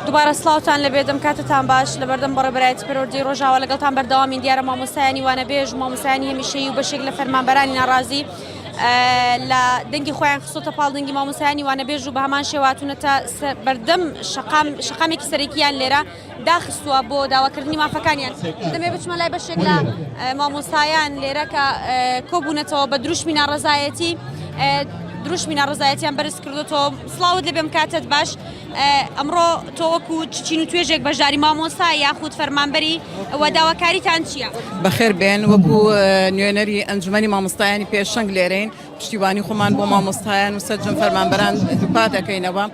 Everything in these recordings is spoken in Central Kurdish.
دوبارە سڵاوتان لەبێت ئەم کاتتان باش لەبەردەم بەڕێبەرایەتی پەروەردەی ڕۆژاوا لەگەڵتان بەردەوامین دیارە مامۆستایانی وانەبێژ مامۆستایانی هەمیشەیی و بەشێک لە فەرمانبەرانی ناڕازی لە دەنگی خۆیان خستۆتە پاڵ دەنگی مامۆستایانی وانەبێژ و بە هەمان شێوە هاتوونەتە بەردەم شەقام شەقامێکی سەرەکییان لێرە داخستووە بۆ داواکردنی مافەکانیان. دەمەوێت بچمە لای بەشێک لە مامۆستایان لێرە کە کۆبوونەتەوە بە دروشمی ناڕەزایەتی دروشمی ناڕەزایەتیان بەرز کردوتەوە سڵاوت لێبێم کاتت باش ئەمڕۆ تۆ وەکو چین و توێژێک بەشداری مامۆستا یاخود فەرمانبەری و داواکاریتان چییە؟ بەخێر بێن وەکو نوێنەری ئەنجومەنی مامۆستایانی پێشەنگ لێرەین پشتیوانی خۆمان بۆ مامۆستایان و سەرجەم فەرمانبەران دووپات دەکەینەوە.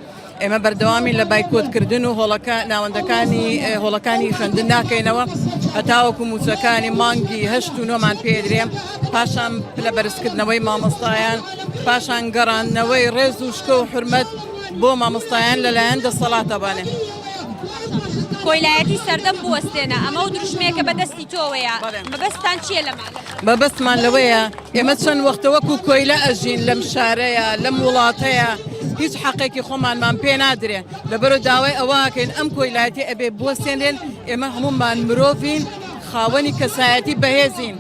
ئێمە بەردەوامین لە بایکۆتکردن و هۆڵەکە ناوەندەکانی هۆڵەکانی خوێندن ناکەینەوە هەتاوەکو موچەکانی مانگی هەشت و نۆمان پێدرێ پاشان پلە بەرزکردنەوەی مامۆستایان پاشان گەڕاندنەوەی ڕێز و شکۆ و حورمەت بۆ مامۆستایان لەلایەن دەسەڵاتەوانێ. کۆیلایەتی سەردەم بوەستێنە ئەمە و دروشمەیەکە بەدەستی تۆوەیە مەبەستتان چییە لەمە؟ مەبەستمان لەوەیە ئێمە چەند وەختە وەکو کۆیلە ئەژین لەم شارەیە لەم وڵاتەیە هیچ حەقێکی خۆمانمان پێ نادرێ لەبەرو داوای ئەوەکەین ئەم کۆیلایەتی ئەبێ بوەستێنرێن ئێمە هەموومان مرۆڤین خاوەنی کەسایەتی بەهێزین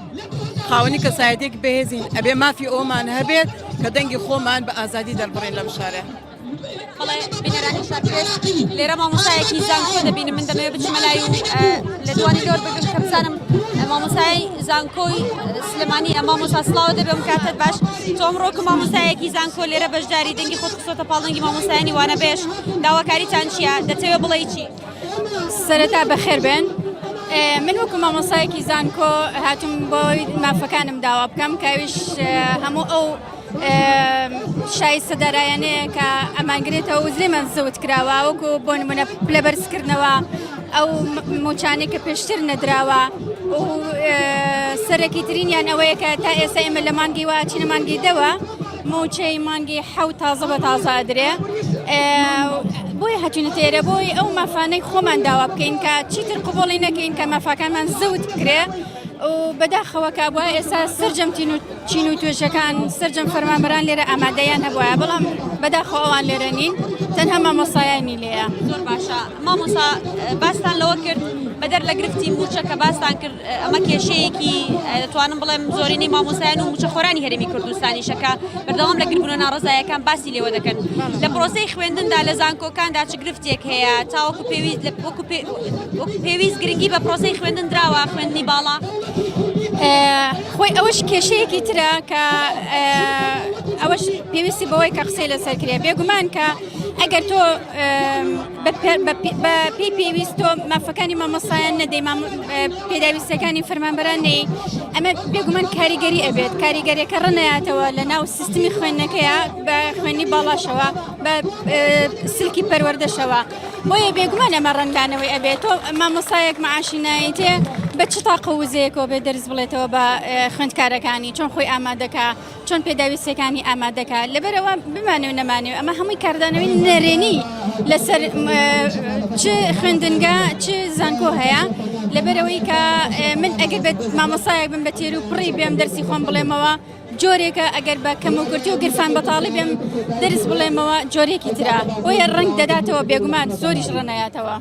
خاوەنی کەسایەتێک بەهێزین ئەبێ مافی ئەومان هەبێت کە دەنگی خۆمان بە ئازادی دەربڕین لەم شارە. بەڵێ بینەرانی شارپرێس لێرە مامۆستایەکی زانکۆ دەبینم من دەمەوێت بچمە لای و لە دوانی لۆر بگرم کە بزانم مامۆستای زانکۆی سلێمانی ئەم مامۆستا سڵاوە دەبێم کاتت باش تۆ ئەمڕۆ کە مامۆستایەکی زانکۆ لێرە بەشداری دەنگی خۆت خستۆتە پاڵ دەنگی مامۆستایانی وانەبێژ داواکاریتان چییە دەتەوێ بڵێی چی؟ سەرەتا بەخێر بێن من وەکو مامۆسایەکی زانکۆ هاتوم بۆ مافەکانم داوا بکەم کاویش هەموو ئەو شایستە دارایانەیە کە ئەمانگرێتەوە و لێمان زەوت کراوە وەکو بۆ نمونە پلە بەرزکردنەوە ئەو موچانەی کە پێشتر نەدراوە و سەرەکی ترینیان ئەوەیە کە تا ئێستا ئێمە لە مانگی وا چینە مانگی دەوە موچەی مانگی حەوت تازە بە تازە ئەدرێ بۆیە هەچینە تێرە بۆی ئەو مافانەی خۆمان داوا بکەین کە چیتر قوبڵی نەکەین کە مافاکانمان زەوت بکرێ و بەداخەوە کە بووە ئێستا سەرجەم تین و چین و توێژەکان سەرجەم فەرمانبەران لێرە ئامادەیان هەبووە بەڵام بەداخەوە ئەوان لێرە نین تەنها مامۆستایانی لێیە. زۆر باشە مامۆستا باستان لەوە کرد بەدەر لە گرفتی مووچە کە باستان کرد ئەمە کێشەیەکی دەتوانم بڵێم زۆرینەی مامۆستایان و مووچەخۆرانی هەرێمی کوردستانیشە کە بەردەوام لە گربوونە ناڕەزایەکان باسی لێوە دەکەن لە پرۆسەی خوێندندا لە زانکۆکاندا چ گرفتێک هەیە تاوەکو پێویست وەکو پێویست گرنگی بە پرۆسەی خوێندن دراوە خوێندنی باڵا؟ خۆی ئەوەش کێشەیەکی ترە کە ئەوەش پێویستی بەوەی کە قسەی لەسەر کرێ بێگومان کە ئەگەر تۆ بە پێی پێویست تۆ مافەکانی مامۆستایان نەدەی پێداویستەکانی فەرمانبەران نەی ئەمە بێگومان کاریگەری ئەبێت کاریگەریەکە ڕنەیاتەوە لە ناو سیستمی خوێندنەکەیە بە خوێنی باڵاشەوە بە سلکی پەروەردەشەوە بۆیە بێگومان ئەمە ڕەنگدانەوەی ئەبێت تۆ مامۆستایەک معاشی نایتێ بە چ تاقە وزەیەکەوە بێ دەرس بڵێتەوە بە خوێندکارەکانی چۆن خۆی ئامادەکە چۆن پێداویستەکانی ئامادەکە لەبەرەوە بمانێ و نەمانێ ئەمە هەمووی کاردانەوەی نەرێنی لەسەر چ خوێندنگا چ زانکۆ هەیە لەبەرەوەی کە من ئەگەر بە مامۆسایەک بم بە تێر و پڕی بێم دەرسی خۆم بڵێمەوە جۆرێکە ئەگەر بە کەموکورتی و گرفان بەتاڵی بێم دەرس بڵێمەوە جۆرێکی ترە بۆیە ڕەنگ دەداتەوە بێگومان زۆریش ڕەنایەتەوە.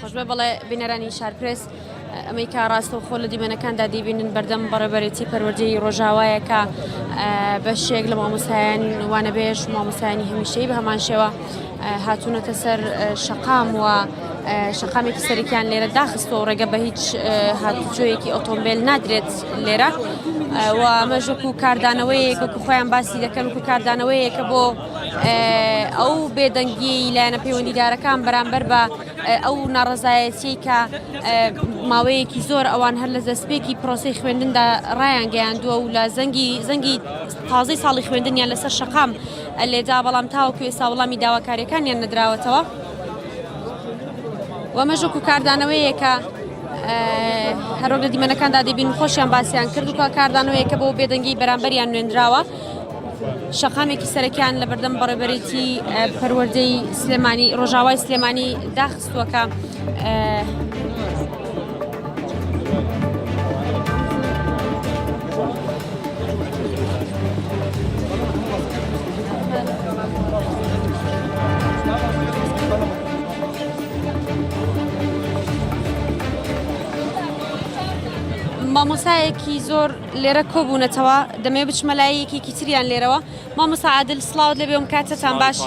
خۆشبێ بەڵێ بینەرانی شارپرێس ئەمەی کە ڕاستەوخۆ لە دیمەنەکاندا دیبینن بەردەم بەڕێبەرێتی پەروەردەی ڕۆژاوایە کە بەشێک لە مامۆستایان وانەبێژ مامۆستایانی هەمیشەی بە هەمان شێوە هاتوونەتە سەر شەقام و شەقامێکی سەرەکیان لێرە داخستووە و ڕێگە بە هیچ هاتوچۆیەکی ئۆتۆمبیل نادرێت لێرە و ئەمەش وەکو کاردانەوەیەک وەکو خۆیان باسی دەکەن وەکو کاردانەوەیەکە بۆ ئەو بێدەنگی لایەنە پەیوەندیدارەکان بەرامبەر بە ئەو ناڕەزایەتیەی کە ماوەیەکی زۆر ئەوان هەر لە دەستپێکی پرۆسەی خوێندندا ڕایانگەیاندووە و لە زەنگی زەنگی تازەی ساڵی خوێندنیان لەسەر شەقام لێدا بەڵام تاوەکو ئێستا وەڵامی داواکاریەکانیان نەدراوەتەوە و ئەمەش وەکو کاردانەوەیەکە هەروەک لە دیمەنەکاندا دەبین خۆشیان باسیان کرد و کاردانەوەیەکە بۆ بێدەنگی بەرامبەریان نوێنراوە شەقامێکی سەرەکیان لە بەردەم بەڕێبەرێتی پەروەردەی سلێمانی ڕۆژاوای سلێمانی داخستووەکە. مامۆستایەکی زۆر لێرە کۆبوونەتەوە، دەمەوێت بچمە لای یەکێکی تریان لێرەوە. مامۆستا عادل سڵاوت لێبێ و کاتتان باش.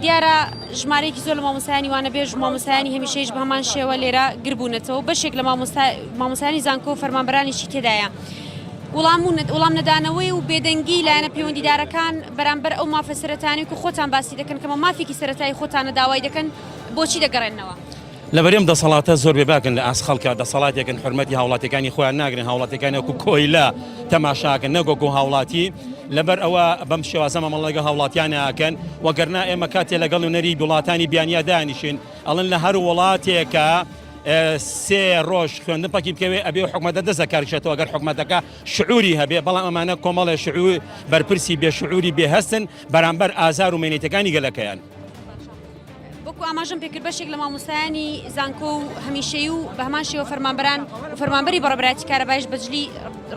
دیارە ژمارەیەکی زۆر لە مامۆستایانی وانەبێژ و مامۆستایانی هەمیشەیش بە هەمان شێوە لێرە گربوونەتەوە و بەشێک لە مامۆستایانی زانکۆ و فەرمانبەرانیشی تێدایە. وڵام و وڵام نەدانەوەی و بێدەنگی لایەنە پەیوەندیدارەکان بەرامبەر ئەو مافە سەرەتایانەی کە خۆتان باسی دەکەن کە مافێکی سەرەتایی خۆتانە داوای دەکەن بۆچی دەگەڕێننەوە؟ لەبەر ئەم دەسەڵاتە زۆر بێباکن لە ئاست خەڵکا، دەسەڵاتێکن حورمەتی هاوڵاتیەکانی خۆیان ناگرن، هاوڵاتیەکانی وەکو کۆیلە تەماشاکەن نەک وەکو هاوڵاتی، لەبەر ئەوە بەم شێوازە مامەڵە لەگەڵ هاوڵاتیان ئەکەن، وەگەرنا ئێمە کاتێ لەگەڵ نوێنەری وڵاتانی بیانیا دانیشین ئەڵێن لە هەر وڵاتێکا سێ ڕۆژ خوێندن پەکی بکەوێ ئەبێ حکومەتە دەست لە کار بکشێتەوە گەر حکومەتەکە شعوری هەبێ، بەڵام ئەمانە کۆمەڵێ شعور بەرپرسی بێ شعوری بێ هەستن بەرامبەر ئازار و مەینەتەکانی گەلەکەیان. وەکو ئاماژەم پێکرد بەشێک لە مامۆستایانی زانکۆ و هەمیشەیی و بە هەمان شێوە فەرمانبەران و فەرمانبەری بەڕێوەبەرایەتی کارەبایش بە جلی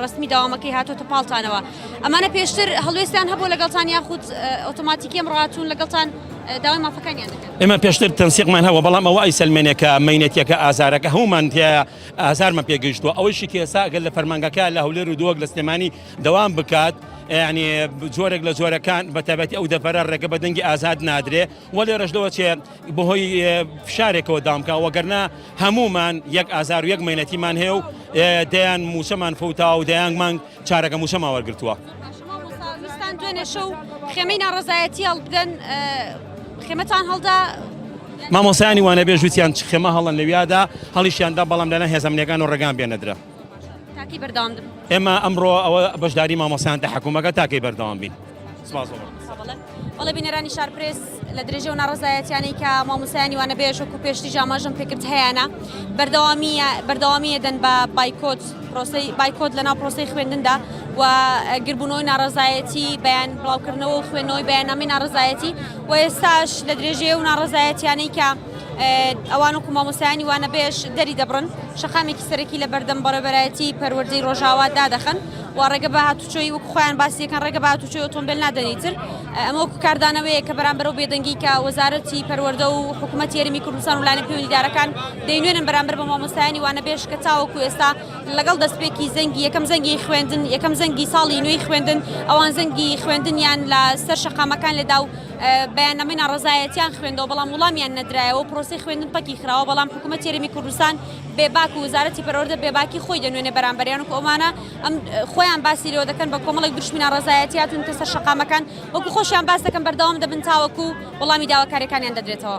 ڕەسمی دەوامەکەی هاتۆتە پاڵتانەوە ئەمانە پێشتر هەڵوێستیان هەبوو لەگەڵتان یاخود ئۆتۆماتیکی ئەمڕۆ هاتوون لەگەڵتان داوای مافەکانیان دەکەن؟ ئێمە پێشتر تەنسیقمان هەبوو بەڵام ئەوە ئەیسەلمێنێ کە مەینەتیەکە ئازارەکە هەموومان تیایە ئازارمان پێگەیشتووە ئەوەیشی کە ئێستا ئەگەر لە فەرمانگەکە لە هەولێر و دهۆک لە سلێمانی دەوام بکات یعنی جۆرێک لە جۆرەکان بە تایبەتی ئەو دەڤەرە ڕێگە بە دەنگی ئازاد نادرێ و لێرەش لەوە چێ بەهۆی فشارێکەوە دامکا وەگەرنا هەمومان یەک ئازار و یەک مەینەتیمان هەیە و دەیان موچەمان فەوتا و دەیان مانگ چارەکە موچەمان وەرگرتووە. ویستان دوێنێ شەو خێمەی ناڕەزایەتی هەڵبدەن خێمەتان هەڵدا؟ مامۆستایانی وانەبێژ وتیان خێمە هەڵەن لەویادا هەڵیشیاندا بەڵام لەلایەن هێزە ئەمنیەکان و ڕێگان پێ نەدرا. تاکەی بەردەوام دەبن؟ ئێمە ئەمڕۆ ئەوە بەشداری مامۆستایان تەحەکومەکە تاکەی بەردەوام بین. سپاس بۆ بەڵێ بەڵێ بینەرانی شارپرێس لە درێژە و ناڕەزایەتیانەی کە مامۆستایانی وانەبێژ وەکو پێشتریش ئاماژەم پێکرد هەیانە بەردەوامیە بەردەوامیە دەن بە بایکۆت پرۆسەی بایکۆت لەناو پرۆسەی خوێندندا و گربوونەوەی ناڕەزایەتی بەیان بڵاوکردنەوە و خوێندنەوەی بەیاننامەی ناڕەزایەتی و ئێستاش لە درێژەی و ناڕەزایەتیانەی کە ئەوان وەکو مامۆستایانی وانەبێژ دەری دەبڕن شەقامێکی سەرەکی لە بەردەم بەڕێوەبەرایەتی پەروەردەی ڕۆژاوا دادەخەن و ڕێگە بە هاتوچۆی وەکو خۆیان باسی دەکەن ڕێگە بە هاتوچۆی ئۆتۆمبێل نادەن ئیتر ئەمە وەکو کاردانەوەیە کە بەرامبەر ئەو بێدەنگی کە وەزارەتی پەروەردە و حکوومەتی هەرێمی کوردستان و لایەنە پەیوەندیدارەکان دەینوێنن بەرامبەر بە مامۆستایانی وانەبێژ کە تاوەکو ئێستا لەگەڵ دەستپێکی زەنگی یەکەم زەنگی خوێندن یەکەم زەنگی ساڵی نوێی خوێندن ئەوان زەنگی خوێندنیان لە سەر شەقامەکان لێدا و بەیاننامەی ناڕەزایەتیان خوێندەوە بەڵام وڵامیان نەدرایەوە و پرۆسەی خوێندن پەکی خراوە بەڵام حکوومەتی هەرێمی کوردستان بێباک و وەزارەتی پەروەردە بێباکی خۆی دەنوێنێ بەرامبەریان وەکو ئەوانە ئەم خۆیان باسی لێوە دەکەن بە کۆمەڵێک دروشمی ناڕەزایەتی هاتوونەتە سەر شەقامەکان وەکو خۆشیان باس دەکەن بەردەوام دەبن تاوەکو وەڵامی داواکاریەکانیان دەدرێتەوە.